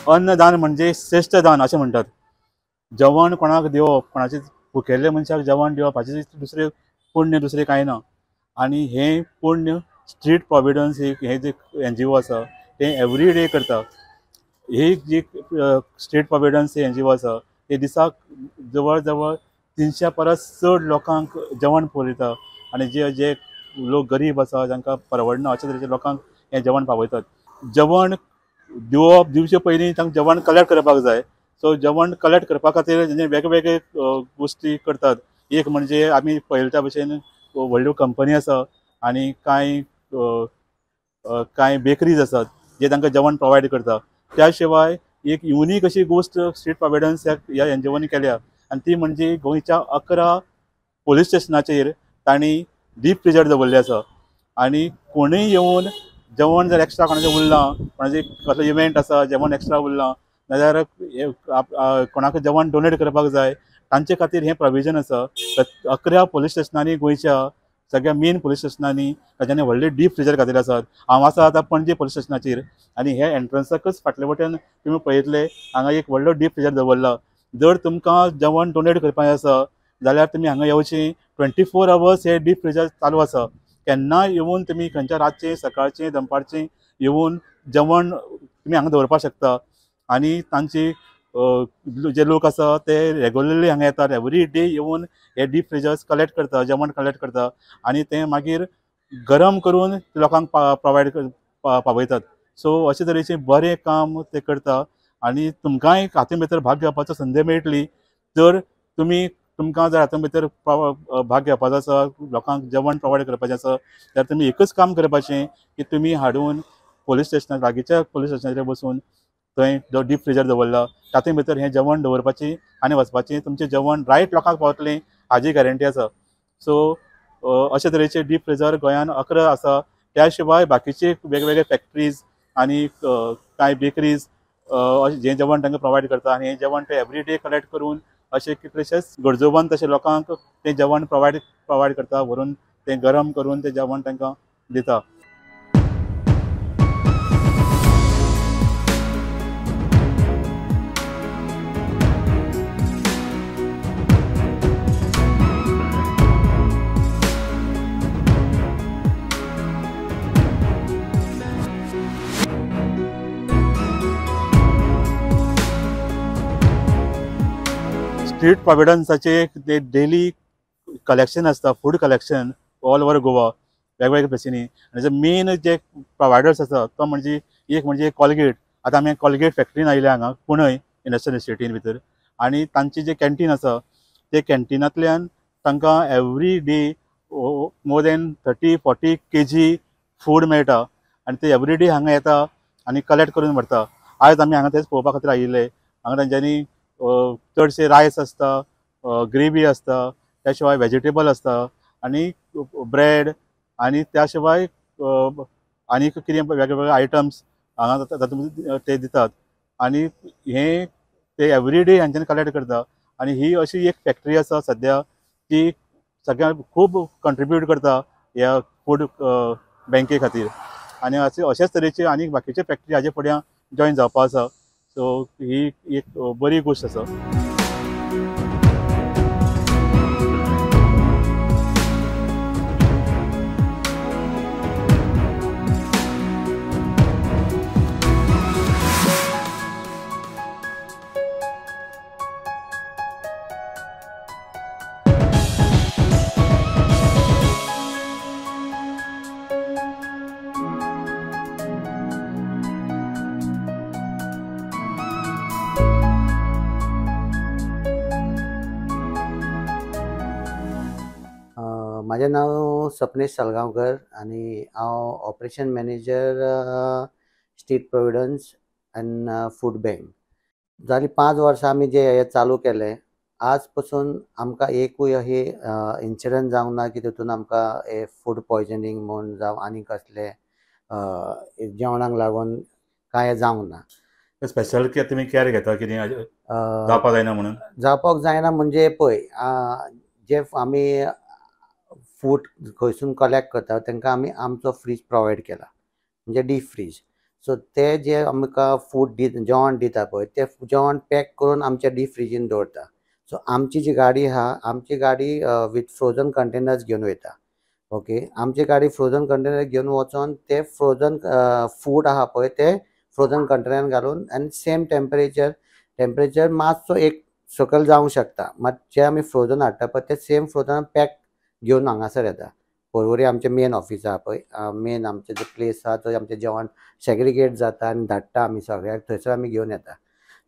अन्नदान म्हणजे श्रेश्ठ दान अशें म्हणटात. जेवण कोणाक दिवप, कोणाचे भुकेल्ले मनशाक जेवण दिवप हाचे दुसरें पुण्य दुसरें कांय ना. आनी हें पुण्य स्ट्रीट प्रोविडन्स हें जे एनजीओ आसा तें एवरी डे करता. ही जी स्ट्रीट प्रोविडन्स एनजीओ आसा ते दिसाक जवळ जवळ 300 परस चड लोकांक जेवण पुरयता आनी जे जे लोक गरीब आसा जांकां परवडना अशे तरेच्या लोकांक हें जेवण पावयतात. जेवण दिवप दिवचे पयलीं तांकां जेवण कलेक्ट करपाक जाय. सो जेवण कलेक्ट करपा खातीर वेगवेगळे गोश्टी करतात. एक म्हणजे आमी पळयल्या त्या भशेन व्हडल्यो कंपनी आसा आनी कांय कांय बेकरीज आसात जे तांकां जेवण प्रोवायड करता. त्या शिवाय एक युनीक अशी गोश्ट स्ट्रीट प्रोविडन्स ह्या एनजीओनी केल्या आनी ती म्हणजे गोंयच्या 11 पोलीस स्टेशनाचेर तांणी डीप फ्रिजर दवरले आसा आनी कोणूय येवन जेवण जर एक्स्ट्रा कोणाचें उरलां, कोणाचें कसलो इव्हेंट आसा जेवण एक्स्ट्रा उरलां नाजाल्यार कोणाक जेवण डोनेट करपाक जाय तांचे खातीर हें प्रोविजन आसा. 11 पोलीस स्टेशनांनी गोंयच्या सगळ्या मेन पोलीस स्टेशनांनी तांच्यांनी व्हडले डीप फ्रिजर घातलेले आसात. हांव आसा आतां पणजे पोलीस स्टेशनाचेर आनी हे एंट्रन्साकच फाटले वटेन तुमी पळयतले हांगा एक व्हडलो डीप फ्रिजर दवरला. जर तुमकां जेवण डोनेट करपाचें आसा जाल्यार तुमी हांगा येवचें. 24 आवर्स हे डीप फ्रिजर चालू आसा. केन्नाय येवन तुमी खंयच्या रातचें सकाळचें दनपारचें येवन जेवण तुमी हांगा दवरपाक शकता. आनी तांची जे लोक आसा ते रेगुलरली हांगा येतात, एवरी डे येवन हे डीप फ्रिजर्स कलेक्ट करता, जेवण कलेक्ट करता आनी तें मागीर गरम करून लोकांक प्रोवायड पावयतात. सो अशे तरेचें बरें काम ते करता आनी तुमकांय हातूंत भितर भाग घेवपाचो संदी मेळटली. जर तुमी तुमकां जर हातूंत भितर भाग घेवपाचो आसा, लोकांक जेवण प्रोवायड करपाचें आसा जाल्यार तुमी एकच काम करपाचें की तुमी हाडून पोलीस स्टेशनार लागींच्या पोलीस स्टेशनाचेर बसून थंय जो डीप फ्रिजर दवरला तातूंत भितर हें जेवण दवरपाचें आनी वचपाचें. तुमचें जेवण रायट लोकांक पावतलें हाजी गॅरंटी आसा. सो अशे तरेचे डीप फ्रिजर गोंयान 11 आसा. त्या शिवाय बाकीचे वेगवेगळे फॅक्टरीज आनी कांय बेकरीज जें जेवण तांकां प्रोवायड करता आनी हें जेवण ते एवरी डे कलेक्ट करून अशे कितलेशेच गरजोवंत अशे लोकांक तें जेवण प्रोवायड करता, व्हरून तें गरम करून तें जेवण तांकां दिता. स्ट्रीट प्रोविडन्साचे ते डेली कलेक्शन आसता, food collection all over Goa वेगवेगळ्या प्लेसींनी. आनी जे मेन जे प्रोवायडर्स आसा तो म्हणजे एक म्हणजे कॉलगेट. आतां आमी कॉलगेट फॅक्टरीन आयल्या हांगा कुणय इंडस्ट्रियल इस्टेटीन भितर आनी तांची जे कॅन्टीन आसा ते कॅन्टिनांतल्यान तांकां every day more than 30-40 kg food मेळटा आनी ते एवरी डे हांगा येता आनी कलेक्ट करून व्हरता. आयज आमी हांगा तेच पळोवपा खातीर आयिल्ले. हांगा तांच्यांनी चडशे रायस आसता, ग्रेवी आसता, त्या शिवाय वेजिटेबल आसता आनी ब्रेड आनी त्या शिवाय आनी कितें वेगवेगळे आयटम्स हांगा तातूंत ते दितात आनी हें ते एवरी डे हांच्यान कलेक्ट करता. आनी ही अशी एक फॅक्टरी आसा सद्या ती सगळ्यांक खूब कंट्रिब्यूट करता ह्या फूड बँके खातीर आनी अशेच तरेचे आनी बाकीचे फॅक्टरी हाजे फुडें जॉयन जावपा आसा. सो ही एक बरी गोश्ट आसा. म्हाजें नांव सपनेश सालगांवकर आनी हांव operation manager street providence and food bank. जालीं 5 वर्सां आमी जे हें चालू केलें, आज पसून आमकां एकूय अशी इन्सिडंट जावंक ना की तितून आमकां हे फूड पॉयजनींग म्हूण जावं आनी कसलें जेवणाक लागून कांय जावंक ना. स्पेशल तुमी कॅर घेता कितें जावपाक जायना म्हणून? जावपाक जायना म्हणजे पळय, जे आमी फूड खंयसून कलेक्ट करता तांकां आमी आमचो फ्रीज प्रोवायड केला, म्हणजे डीप फ्रीज. सो ते जे आमकां फूड जेवण दिता पळय ते जेवण पॅक करून आमच्या डीप फ्रिजीन दवरता. सो आमची जी गाडी आहा, आमची गाडी विथ फ्रोजन कंटेनर्स घेवन वयता. ओके, आमची गाडी फ्रोजन कंटेनर घेवन वचोन ते फ्रोजन फूड आहा पळय ते फ्रोजन कंटेनर घालून आनी सेम टेम्परेचर मातसो एक सकयल जावंक शकता, मात जे आमी फ्रोजन हाडटा पळय ते सेम फ्रोजन पॅक घेवन हांगासर येता. पर्वरी आमचें मेन ऑफिस आहा पळय, मेन आमचें जे प्लेस आहा थंय आमचें जेवण सेग्रिगेट जाता आनी धाडटा आमी सगळ्याक, थंयसर आमी घेवन येता.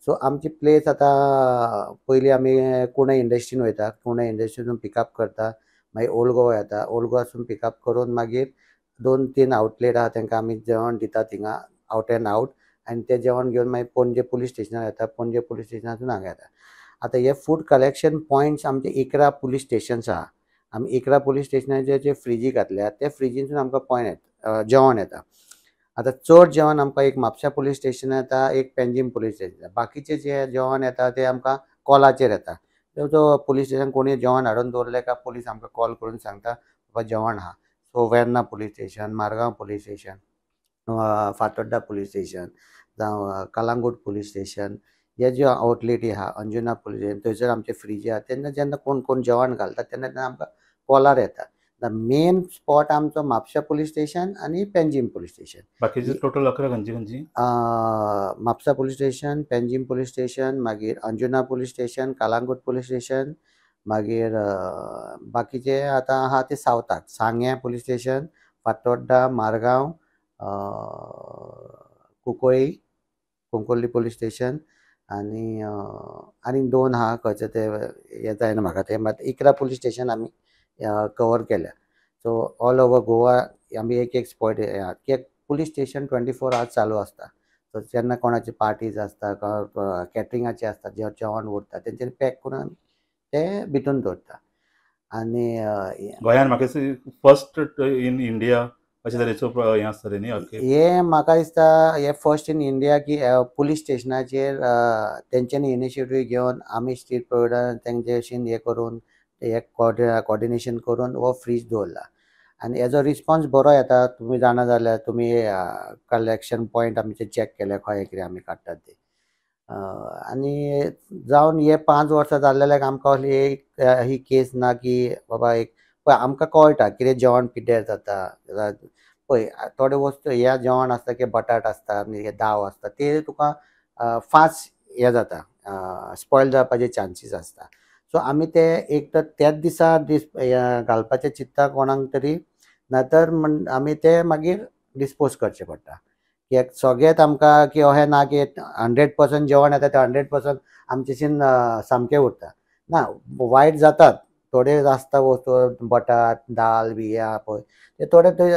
सो आमची प्लेस आतां पयलीं आमी कुणे इंडस्ट्रीन वयता, कुणे इंडस्ट्रीसून पिकअप करता, मागीर ओल्ड गोवा येता, ओल्ड गोवासून पिकअप करून मागीर 2-3 आउटलेट आहा तांकां आमी जेवण दिता थिंगा आवट एंड आवट, आनी तें जेवण घेवन मागीर पणजे पुलीस स्टेशनार येता, पणजे पुलीस स्टेशनासून हांगा येता. आतां हे फूड कलेक्शन पॉयंट्स आमचे 11 पुलीस स्टेशन्स आहा. आमी 11 पुलीस स्टेशनाचेर जे फ्रिजी घातल्या ते फ्रिजींतसून आमकां पॉयंट येता, जेवण येता. आतां चड जेवण आमकां एक म्हापशा पुलीस स्टेशन येता, एक पेंजीम पुलीस स्टेशन येता, बाकीचे जे जेवण येता ते आमकां कॉलाचेर येता. जो पुलीस स्टेशन कोणी जेवण हाडून दवरलें काय पुलीस आमकां कॉल करून सांगता बाबा जेवण आहा. So Verna police station, Margao police station, Fatorda police station, जावं कलांगूट पुलीस स्टेशन, हे ज्यो आउटलेटी आहा, अंजुना पुलीस स्टेशन, थंयसर आमचे फ्रिजी आहा. तेन्ना जेन्ना कोण कोण जेवण घालता तेन्ना तेन्ना आमकां कॉलार येता. मेन स्पॉट आमचो म्हापशा पुलीस स्टेशन आनी पेंजीम पुलीस स्टेशन. बाकीचे टोटल 11 खंयची खंयची? Mapusa police station, Panjim police station, मागीर Anjuna police station, Calangute police station, मागीर बाकीचे आतां आहा ते सावथाक Sanguem police station, Fatorda, Margao, Cuncolim, Cuncolim police station, आनी आनी 2 आहा खंयचे ते हें जायना म्हाका ते, मात 11 पुलीस स्टेशन आमी कवर केल्या. सो ऑल ओवर गोवा आमी एक एक स्पॉट कित्याक पुलीस स्टेशन 24 आवर्स चालू आसता. सो जेन्ना कोणाची पार्टीज आसता, कॅटरिंगाचे आसता, जे जेवण उरता तेंच्यांनी पॅक करून आमी ते भितून दवरता. आनी गोंयान म्हाका फर्स्ट इन इंडिया अशे तरेचो हें आसतलें न्ही? हें म्हाका दिसता हें फर्स्ट इन इंडिया की पुलीस स्टेशनाचेर तेंच्यांनी इनिशिएटीव घेवन आमी स्ट्रीट प्रोविडन्स तेंचे भशेन हें करून हे कॉर्डिनेशन करून हो फ्रीज दवरला. आनी हेजो रिस्पॉन्स बरो येता. तुमी जाणा जाल्यार तुमी कलेक्शन पॉयंट आमचे चॅक केले खंय कितें आमी काडटात ते. आनी जावन हे 5 वर्सां जाल्ल्याक आमकां असली एक ही केस ना की बाबा एक पळय आमकां कळटा कितें जेवण पिड्ड्यार जाता. पळय थोडे वस्तू ह्या जेवण आसता की बटाट आसता, दाव आसता, ते तुका फास्ट हें जाता, स्पॉयल जावपाचे चान्सीस आसता. सो आमी ते एक तर त्याच दिसा घालपाचें चिंत्ता कोणाक तरी, ना तर आमी ते मागीर डिस्पोज करचें पडटा. कित्याक सगळेंच आमकां की अशें ना की 100% जेवण येता तें 100% आमचेशीन सामकें उरता ना, वायट जातात थोडे आसता वस्तू, बटाट, दाल बी हे आहा पळय ते थोडे ते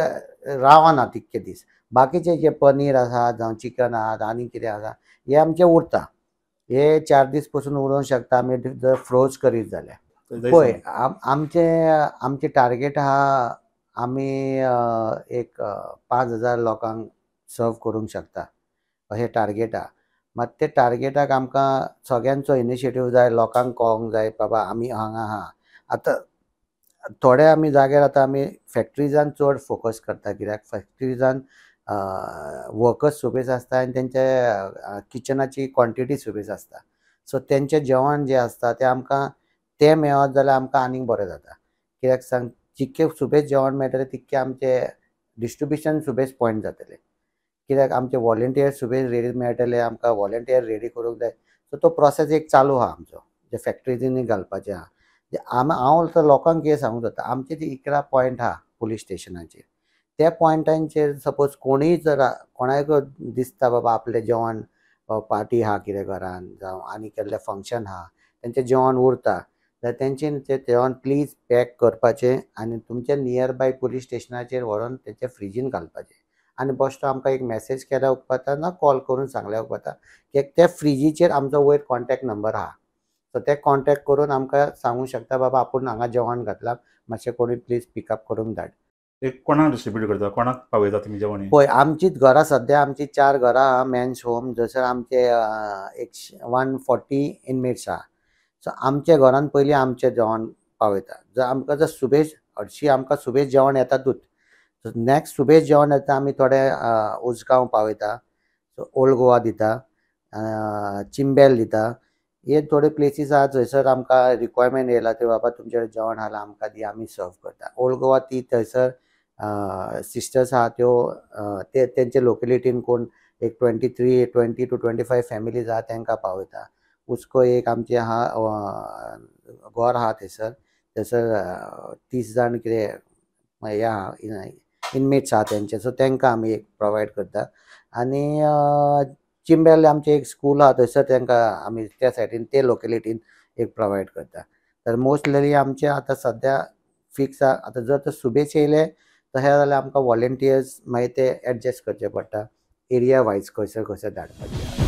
रावना तितके दीस. बाकीचे जे पनीर आसा जावं चिकन आहा आनी कितें आसा हे आमचें उरता, हे 4 दीस पसून उरोवंक शकता आमी जर फ्रोज करीत जाल्यार. पळय आमचें टार्गेट आहा आमी एक 5000 लोकांक सर्व करूंक शकता अशें टार्गेट आहा. मात ते टार्गेटाक आमकां सगळ्यांचो इनिशिएटीव जाय, लोकांक कळोंक जाय बाबा आमी हांगा आहा. आतां थोडे आमी जाग्यार आतां आमी फॅक्ट्रीजान चड फोकस करता, कित्याक फॅक्ट्रीजान वर्कर्स सुबेज आसता आनी तेंचे किचनाची क्वॉन्टिटी सुबेज आसता. सो तेंचें जेवण जें आसता तें आमकां तें मेळत जाल्यार आमकां आनीक बरें जाता. कित्याक सांग, जितकें सुबेज जेवण मेळटलें तितकें आमचें डिस्ट्रिब्युशन सुबेज पॉयंट जातलें. कित्याक आमचे वॉलंटियर सुबेज रेडी मेळटले, आमकां वॉलंटियर रेडी करूंक जाय. सो तो प्रोसेस एक चालू आहा आमचो, जे फॅक्ट्रीजींनी घालपाचें आहा. हांव आतां लोकांक कितें सांगूंक सोदता, आमचे जे 11 पॉयंट आहा पुलीस स्टेशनाचेर, त्या पॉयंटांचेर सपोज कोणूय जर कोणाक दिसता बाबा आपलें जेवण पार्टी आहा कितें घरान जावं आनी केल्लें फंक्शन आहा, तेंचें जेवण उरता जाल्यार तेंचे तें जेवण प्लीज पॅक करपाचें आनी तुमच्या नियर बाय पुलीस स्टेशनाचेर व्हरोन तेंच्या फ्रिजीन घालपाचें. आनी बश्टो आमकां एक मॅसेज केल्या उपकारता ना कॉल करून सांगल्या उपकारता की त्या फ्रिजीचेर आमचो वयर कॉन्टेक्ट नंबर आहा, सो ते कॉन्टेक्ट करून आमकां सांगूंक शकता बाबा आपूण हांगा जेवण घातलां, मातशें कोणी प्लीज पिकअप करूंक धाड. कोणाक डिस्ट्रिब्यूट करता, कोणाक पावयता तुमी जेवण? पळय आमचीच घरां सद्या आमची 4 घरां आहा मेन्स होम, जसर आमचे 140 इनमेट्स आहा. सो आमच्या घरान पयलीं आमचें जेवण पावयता. जर आमकां जर सुबेज हरशीं आमकां सुबेज जेवण येतातूच, सो नॅक्स्ट सुबेज जेवण येता आमी थोडे उजगांव पावयता, सो ओल्ड गोवा दिता, चिंबेल दिता. हे थोडे प्लेसीस आहा थंयसर आमकां रिक्वायरमेंट येयला ते बाबा तुमचे जेवण आहा आमकां दी, आमी सर्व करता. ओल्ड गोवा ती थंयसर सिस्टर्स आहा त्यो ते तेंचे लोकेलिटीन कोण एक 23 20 to 25 families आहा तांकां पावयता. उसको एक आमचे आहा घर आहा थंयसर, थंयसर 30 जाण कितें हे आहा इनमेट्स आहा तेंचे, सो तांकां आमी एक प्रोवायड करता. आनी चिंबेल आमचें एक स्कूल आहा थंयसर तांकां आमी त्या सायडीन ते लोकेलिटीन एक प्रोवायड करता. तर मोस्टली आमचें आतां सद्या फिक्स आहा. आतां जर तर सुबेज येयले तशें जाल्यार आमकां वॉलंटियर्स मागीर ते एडजस्ट करचे पडटा एरिया वायज खंयसर खंयसर धाडपाचे.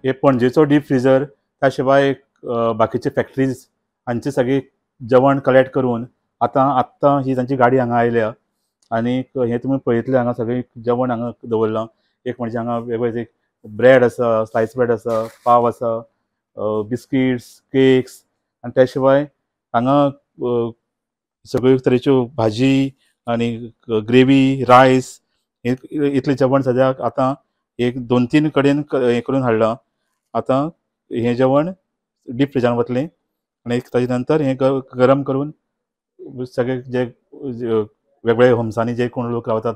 हे पणजेचो डीप फ्रिजर, त्या शिवाय बाकीचे फॅक्टरीज हांचे सगळी जेवण कलेक्ट करून आतां आत्तां ही तांची गाडी हांगा आयल्या. आनी हें तुमी पळयतले हांगा सगळें जेवण हांगा दवरलां. एक म्हणजे हांगा वेगवेगळे ब्रेड आसा, स्लायस ब्रेड आसा, पाव आसा, बिस्किट्स, केक्स, आनी त्या शिवाय हांगा सगळ्यो तरेच्यो भाजी आनी ग्रेवी, रायस, इतलें जेवण सद्याक आतां एक 2-3 कडेन हें करून हाडलां. आतां हें जेवण डीप फ्रिजान वतलें आनी ताजे नंतर हें गरम करून सगळे जे वेगवेगळे होम्सांनी जे कोण लोक रावतात,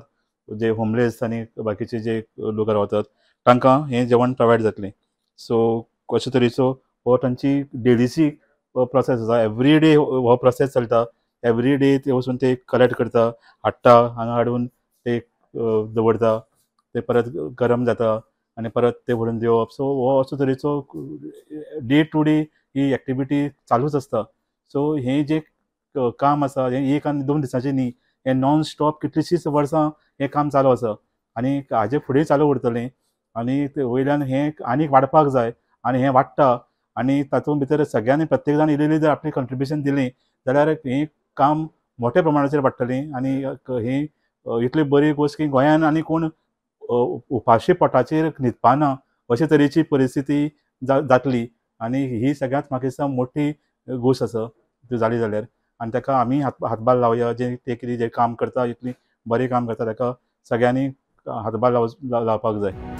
जे होमलेस आनी बाकीचे जे लोक रावतात तांकां हें जेवण प्रोवायड जातलें. सो अशे तरेचो हो तांची डेलीची प्रोसेस आसा. एवरी डे हो प्रोसेस चलता. एवरी डे ते वचून ते कलेक्ट करता, हाडटा, हांगा हाडून ते दवरता, ते परत गरम जाता आनी परत ते व्हरून दिवप. सो हो असो तरेचो डे टू डे ही एक्टिविटी चालूच आसता. सो हें जें काम आसा हें एक आनी 2 दिसांचें न्ही, हें नॉन स्टॉप कितलींशींच वर्सां हें काम चालू आसा आनी हाजे फुडें चालू उरतलें. आनी वयल्यान हें आनीक वाडपाक जाय आनी हें वाडटा आनी तातूंत भितर सगळ्यांनी प्रत्येक जाण इल्लें इल्लें जर आपलें कंट्रिब्युशन दिलें जाल्यार हें काम मोठ्या प्रमाणाचेर वाडटलें. आनी हें इतली बरी गोश्ट की गोंयान आनी कोण उपाशी पोटाचेर न्हिदपाना अशे तरेची परिस्थिती जातली. आनी ही सगळ्यांत म्हाका दिसता मोठी गोश्ट आसा ती जाली जाल्यार. आनी ताका आमी हातभार लावया. जे ते कितें जें काम करता इतलें बरें काम करता ताका सगळ्यांनी हातभार लावपाक जाय.